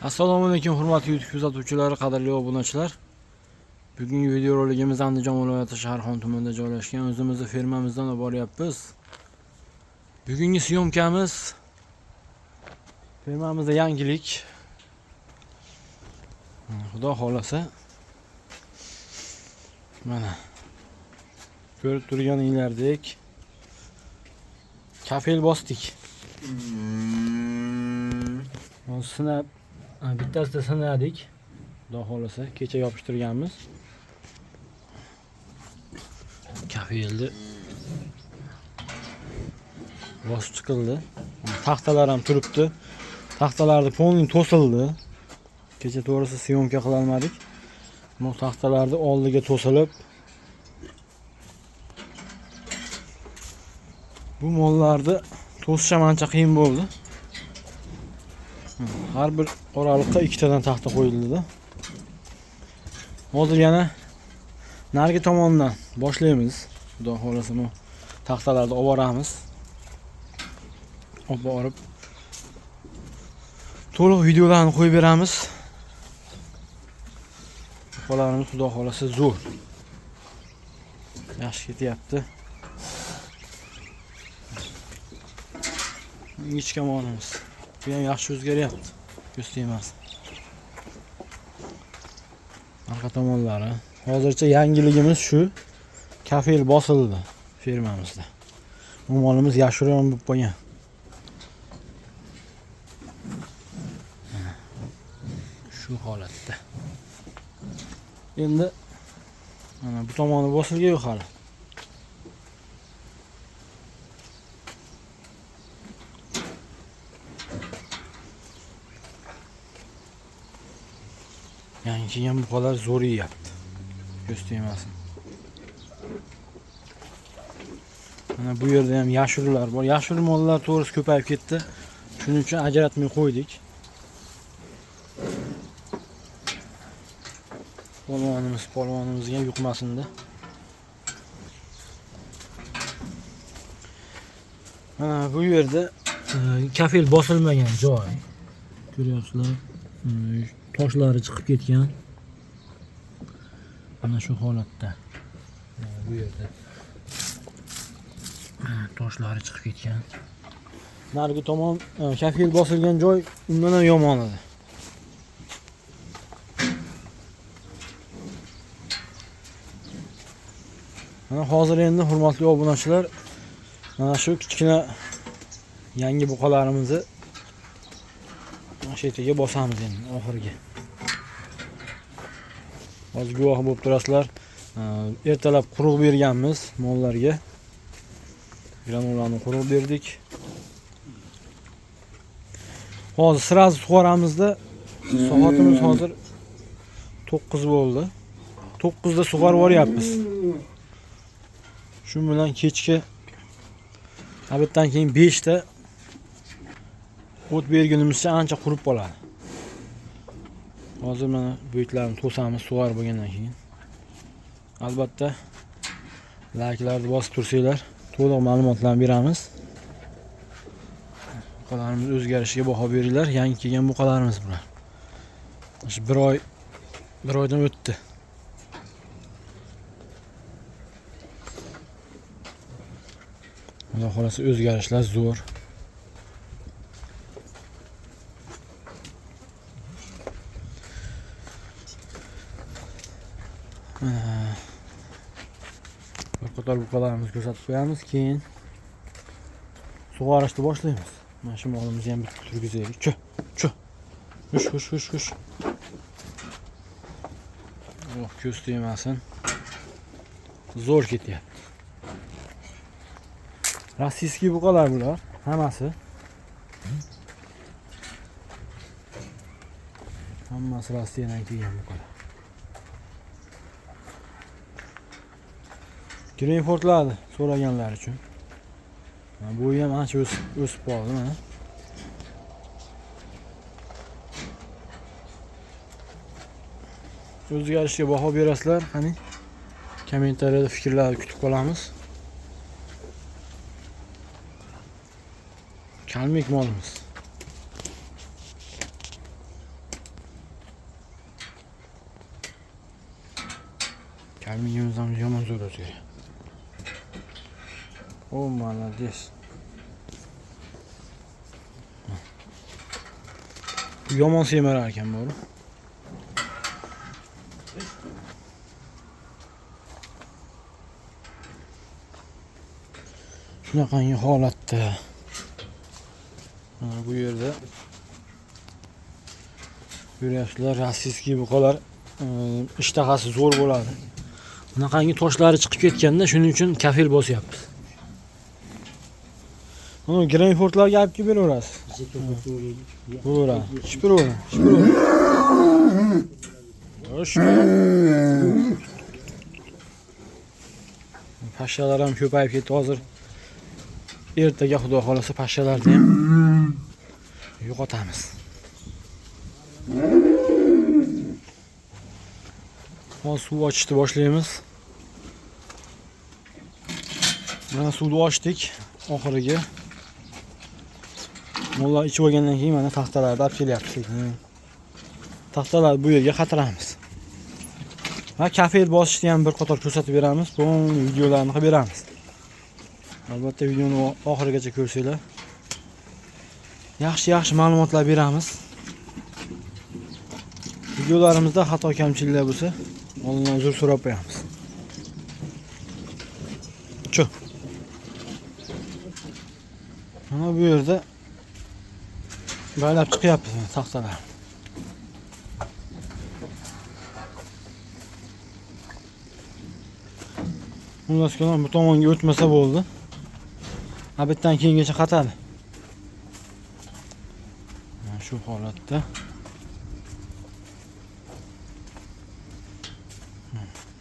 Assalomu alaykum hurmatli YouTube kuzatuvchilari, qadrli obunachilar. Bugungi videorolikimiz Andijon viloyati Shaharxon tumanida joylashgan o'zimizni fermamizdan olib boryapmiz. Bugungi syomkamiz fermamizda yangilik. Xudo xolasa mana ko'rib turganinglardek kafel bosdik. Hozir sinab bittasida sinadik. Xudo xolasa kecha yopishtirganmiz. Kafelni bosib chiqildi. Taxtalar ham turibdi. Taxtalarni polni to'sildi. Kecha to'g'risi syomka qila olmadik. Bu taxtalarni oldiga to'silib bu mollarni to'sish ham ancha qiyin bo'ldi. Har bir oraliqqa ikkitadan taxta qo'yildi-da. Hozir yana narigi tomondan boshlaymiz. Xudo xolasa bu taxtalarni olib boramiz. Olib borib to'liq videolarni qo'yib beramiz. Buqalarimiz xudo xolasa zo'r. Yaxshi ketyapti. Ingichka molimiz. Bu ham yaxshi o'zgaryapti. Ko'z tegmasin. Arqa tomonlari. Hozircha yangiligimiz shu. Kafel bosildi fermamizda. Bu molimiz yashirin bo'lib qolgan. Shu holatda. Endi mana bu tomoni bosilgan yo'q hali. Yangi kelgan buqalar zo'r yeyapti. Ko'z tegmasin. Mana bu yerda ham yashurlar bor. Yashur mollar to'g'risi ko'payib ketdi. Shuning uchun ajratmay qo'ydik. Polvonimizga ham yuqmasin-da. Mana bu yerda kafel bosilmagan joy. Ko'ryapsizlar. Toshlari chiqib ketgan. Mana shu holatda. Bu yerda toshlari chiqib ketgan. Narigi tomon kafel bosilgan joy undan ham yomon edi. Mana hozir endi hurmatli obunachilar mana shu kichkina yangi buqalarimizni mana shu yerga bosamiz endi oxirgi. Hozir guvoh bo'lib turasizlar. Ertalab quruq berganmiz mollarga. Granulani quruq berdik. Hozir sразу sug'oramizda. Soatimiz hozir 9 bo'ldi. 9da sug'orib boryapmiz. Shu bilan kechki obeddan keyin 5 da o't bergunimizcha ancha qurib qoladi. Hozir mana bo'ytlarni to'samiz sug'orib bo'lgandan keyin. Albatta layklarni bosib tursanglar to'liq ma'lumotlarni beramiz. Buqalarimiz o'zgarishiga baho beringlar. Yangi kelgan buqalarimiz bular. Shu bir oydan o'tdi. Xudo xolasa o'zgarishlar zo'r. Bir qator buqalarimizni ko'rsatib qo'yamiz, keyin sug'orishni boshlaymiz. Mana shu molimizni ham bitta turgizaylik. Chu, chu. Hush, hush, hush, hush. Oh, ko'z tegmasin. Zo'r ketyapti. Rossiyskiy buqalar bular, hammasi. Hammasi Rossiyadan kelgan buqalar. Greenfordlarni so'raganlar uchun. Bu ham ancha o'sib qoldi mana. O'zgarishga baho berasizlar, qani? Kommentariyada fikrlarni kutib qolamiz. Kalmik molimiz. Tayminimiz ham yomon zo'r o'zgargan. O, молодец. Yomon semirar ekan bo'ri. Shunaqangi holatda. Mana bu yerda ko'ryapsizlar, rossiyskiy buqalar ishtahasi zo'r bo'ladi. Bunaqangi toshlari chiqib ketganda, shuning uchun kafel bosyapmiz. Mana Greyfurtlarga olib kelib beraverasiz. Bo'laveradi. Shipiraveradi, shipiraveradi. Xo'sh. Pashshalar ham ko'payib ketdi hozir. Ertaga xudo xolasa pashshalarni ham yo'qotamiz. Hozir suv ochishni boshlaymiz. Mana suvni ochdik oxiriga. Mollar ichib olgandan keyin mana taxtalarni olib kelyapmiz. Taxtalarni bu yerga qatiramiz. Va kafel bosishni ham bir qator ko'rsatib beramiz. Bu videolarni qilib beramiz. Albatta videoni oxirigacha ko'rsanglar yaxshi-yaxshi ma'lumotlar beramiz. Videolarimizda xato kamchiliklar bo'lsa, oldindan uzr so'rab qo'yamiz. Chu. Mana bu yerda baylab chiqyapmiz taxtalar. Xullas kalom bu tomonga o'tmasa bo'ldi. Obeddan keyingacha qatadi. Mana shu holatda.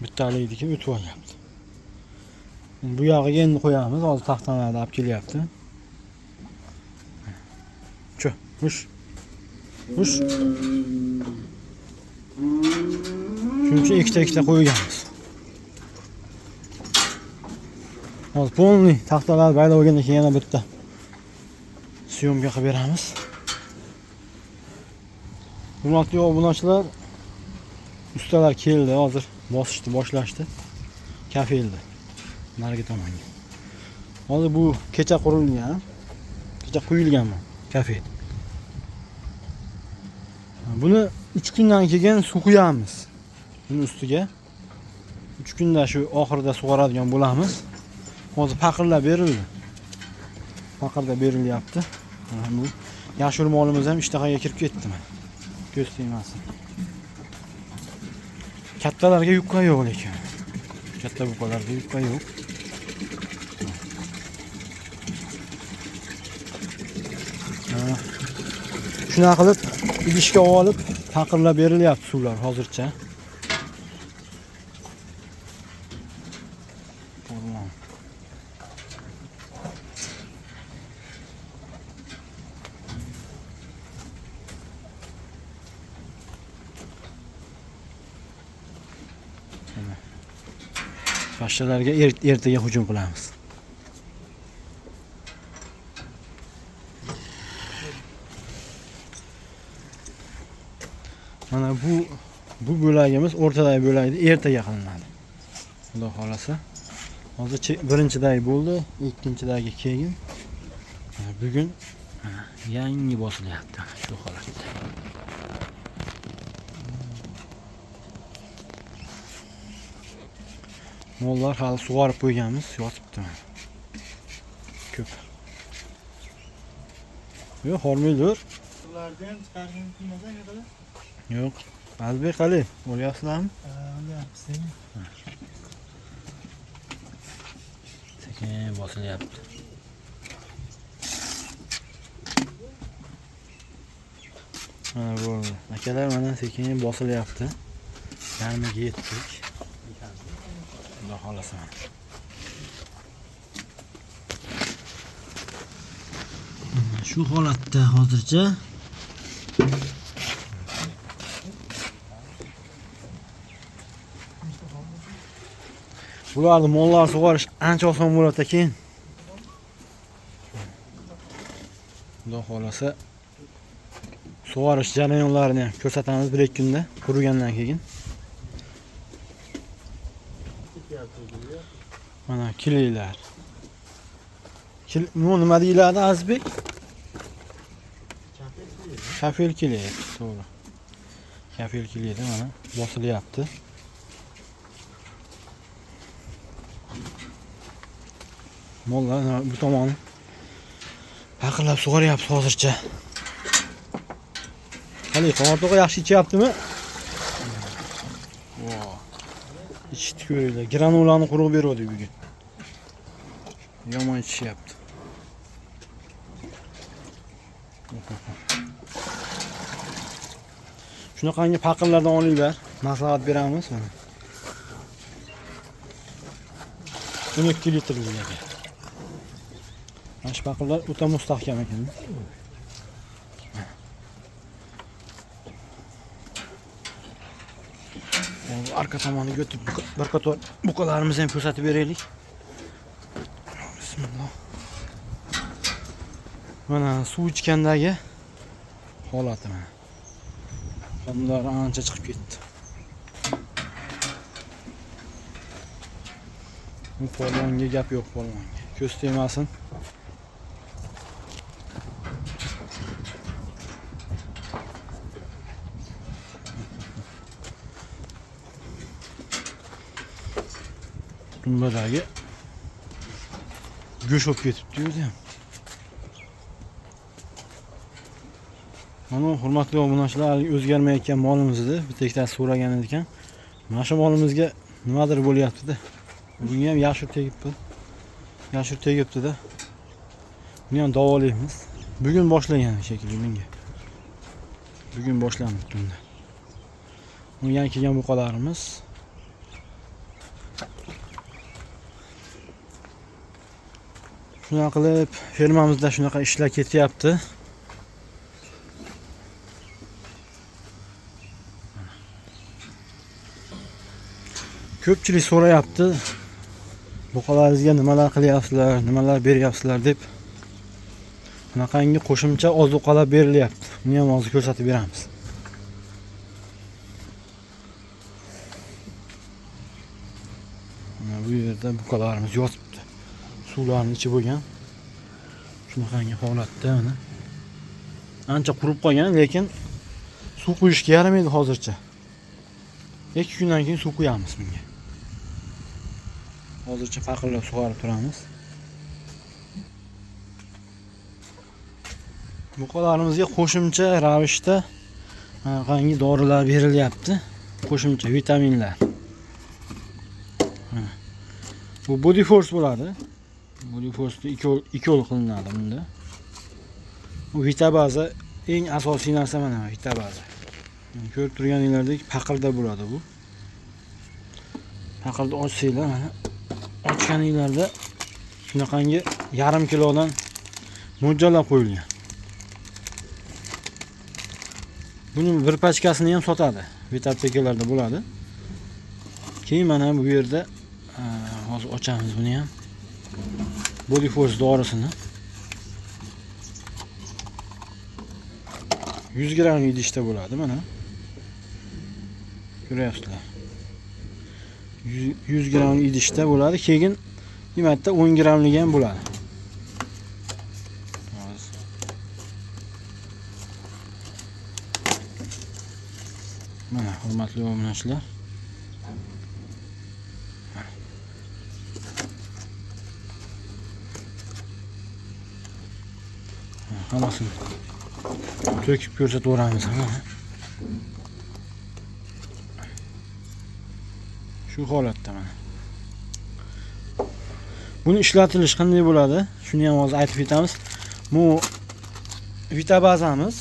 Bittalikniki o'tib olyapti. Endi bu yog'iga endi qo'yamiz. Hozir taxtalarni olib kelyapti. Chu, hush. Hush. Shuning uchun ikkita-ikkita qo'yganmiz. Hozir polniy taxtalar baylab olgandan keyin yana bitta syomka qilib beramiz. Hurmatli obunachilar, ustalar keldi, hozir bosishni boshlashdi. Kafelni narigi tomonga. Hozir bu kecha qurilgan, kecha quyilgan bu kafel. Buni 3 kundan keyin suv quyamiz. Buni ustiga 3 kunda shu oxirida sug'oradigan bo'lamiz. Hozir paqirlar berildi. Paqirda berilyapti. Mana bu yashil molimiz ham ishtahaga kirib ketdi mana. Ko'z tegmasin. Kattalarga yukka yo'q lekin. Katta buqalarga yukka yo'q. Shunaqa qilib idishga olib paqirlar berilyapti suvlar hozircha. Pashshalarga ertaga hujum qilamiz. Mana bu bo'lagimiz o'rtadagi bo'lagida ertaga qilinadi. Xudo xolasa. Hozir birinchidagi bo'ldi, ikkinchidagi keyin. Bugun yangi bosilyapti shu holatda. Mollar hali sug'orib qo'yganmiz, yotibdi mana. Ko'p. Yo'q, hormaydir. Ularni ham chiqarish mumkin emas, aka. Yo'q. Azbek qali, o'lyapsizlarmi? Ha, o'lyapmiz. Sekin bosilyapti. Mana bo'ldi. Akalar mana sekin bosilyapti. Yarmiga yetdik. Xudo xolasa. Shu holatda hozircha. Bularni mollar sug'orish ancha oson bo'ladi keyin. Xudo xolasa sug'orish jarayonlarini ham ko'rsatamiz bir ikki kunda qurigandan keyin. Mana kileylar. Bu nima deyiladi, Azizbek? Kafel kiley, to'g'ri. Kafel kileyda mana bosilyapti. Mollar bu tomoni paqirlab sug'oryapti hozircha. Hali Qahhor tog'a yaxshi ichyaptimi? Ichishni ko'ringlar. Granulani quruq beruvdik bugun. Yomon ichishyapti. Shunaqangi paqirlardan olinglar. Maslahat beramiz mana. 12 litrlik ekan. Mana shu paqirlar o'ta mustahkam ekan. Arka tomoniga o'tib bir qator buqalarimizni ham ko'rsatib beraylik. Bismillah. Mana suv ichgandagi holati mana. Qonlar ancha chiqib ketdi. Bu polvonga gap yo'q, polvonga. Ko'z tegmasin. Dumbadagi go'sht bo'lib ketibdi o'zi ham. Mana hurmatli obunachilar, hali o'zgarmayotgan molimiz edi. Bitta ikkitasi so'ragan ekan. Mana shu molimizga nimadir bo'lyapti-da. Bunga ham yashir tegibdi. Yashir tegibdi-da. Buni ham davolaymiz. Bugun boshlagan shekilli bunga. Bugun boshlandi tunda. Bunga ham kelgan buqalarimiz. Shunaqa qilib fermamizda shunaqa ishlar ketyapti. Ko'pchilik so'rayapti. Buqalaringizga nimalar qilyapsizlar, nimalar beryapsizlar deb. Bunaqangi qo'shimcha ozuqalar berilyapti. Buni ham hozir ko'rsatib beramiz. Mana bu yerda buqalarimiz yotibdi. Suvlarning ichi bo'lgan. Shunaqangi holatda mana. Ancha qurib qolgan, lekin suv quyishga yaramaydi hozircha. 2 kundan keyin suv quyamiz bunga. Hozircha paqirlab sug'orib turamiz. Buqalarimizga qo'shimcha ravishda qangi dorilar berilyapti. Qo'shimcha vitaminlar. Mana. Bu Body Force bo'ladi. Body Force'da ikol qilinadi bunda. Bu Vitabaza eng asosiy narsa mana Vitabaza. Ko'rib turganingizdek paqirda bo'ladi bu. Paqirda ochsanglar mana ochganinglarda shunaqangi yarim kilodan mo'ljallab qo'yilgan. Buni bir pachkasini ham sotadi. Vitaptekalarda bo'ladi. Keyin mana bu yerda hozir ochamiz buni ham. Body Force dorisini 100 gram idishda bo'ladi mana. Ko'ryapsizlar. 100 gram idishda bo'ladi. Keyin nimatta 10 gramligi ham bo'ladi. Hozir. Mana hurmatli obunachilar. Hammasini to'kib ko'rsataveramiz mana. Shu holatda mana. Buni ishlatilishi qanday bo'ladi? Shuni ham hozir aytib ketamiz. Bu Vitabazamiz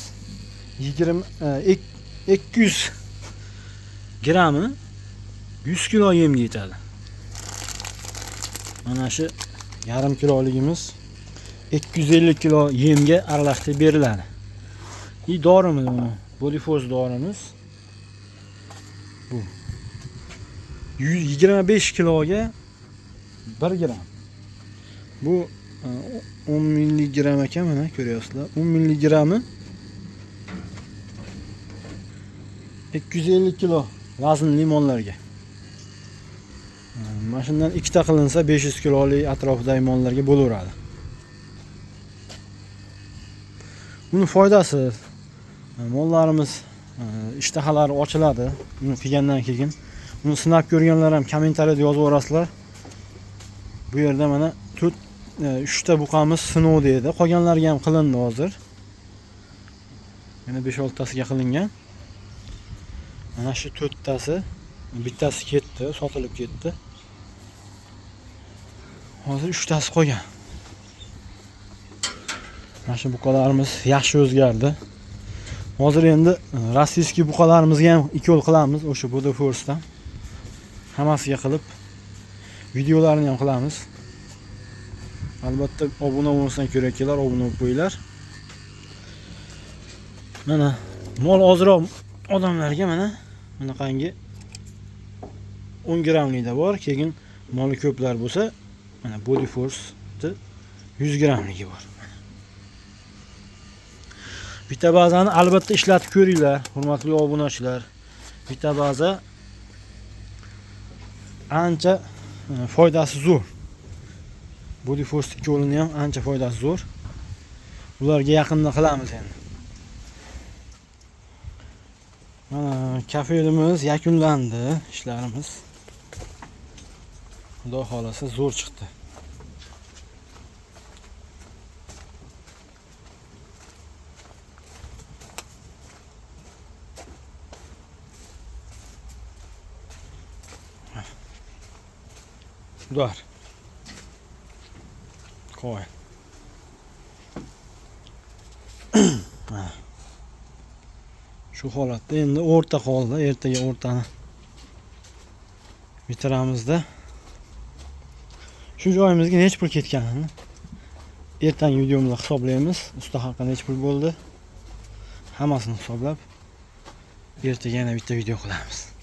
200 grammi 100 kilo yemga yetadi. Mana shu yarim kiloligimiz 250 kilo yemga aralashtirib beriladi. I dorimiz buni, Body Force dorimiz. Bu 125 kiloga 1 gram. Bu 10 milligram ekan, mana ko'ryapsizlar. 10 milligrammi 250 kilo vaznli mollarga. Mana shundan ikkita qilinsa 500 kilolik atrofidagi mollarga bo'laveradi. Buni foydasi mollarimiz ishtahalari ochiladi. Uni qilgandan keyin uni sinab ko'rganlar ham kommentariyada yozib yuborasizlar. Bu yerda mana 4 3 ta buqamiz sinovda edi. Qolganlarga ham qilindi hozir. Yana 5-6 tasiga qilingan. Mana shu 4 tasi, bittasi ketdi, sotilib ketdi. Hozir 3 tasi qolgan. Mana shu buqalarimiz yaxshi o'zgardi. Hozir endi rossiyskiy buqalarimizga ham ikol qilamiz o'sha Bodoforsdan. Hammasiga qilib videolarni ham qilamiz. Albatta obuna bo'lmasdan ko'raklar, obuna bo'lib qo'yinglar. Mana mol ozroq odamlarga mana bunaqangi 10 grammlikda bor, keyin moli ko'plar bo'lsa, mana Body Force'ni 100 grammligi bor. Bitta bazani albatta ishlatib ko'ringlar, hurmatli obunachilar. Bitta baza ancha foydasi zo'r. Body Force ikkovini ham ancha foydasi zo'r. Ularga yaqinda qilamiz endi. Mana kafelimiz yakunlandi, ishlarimiz. Xudo xolasa zo'r chiqdi. Ular. Qo'y. Shu holatda endi o'rta qoldi. Ertaga o'rtani bitiramizda. Shu joyimizga necha pul ketganini ertangi videomizda hisoblaymiz. Usta haqi necha pul bo'ldi? Hammasini hisoblab ertaga yana bitta video qilamiz.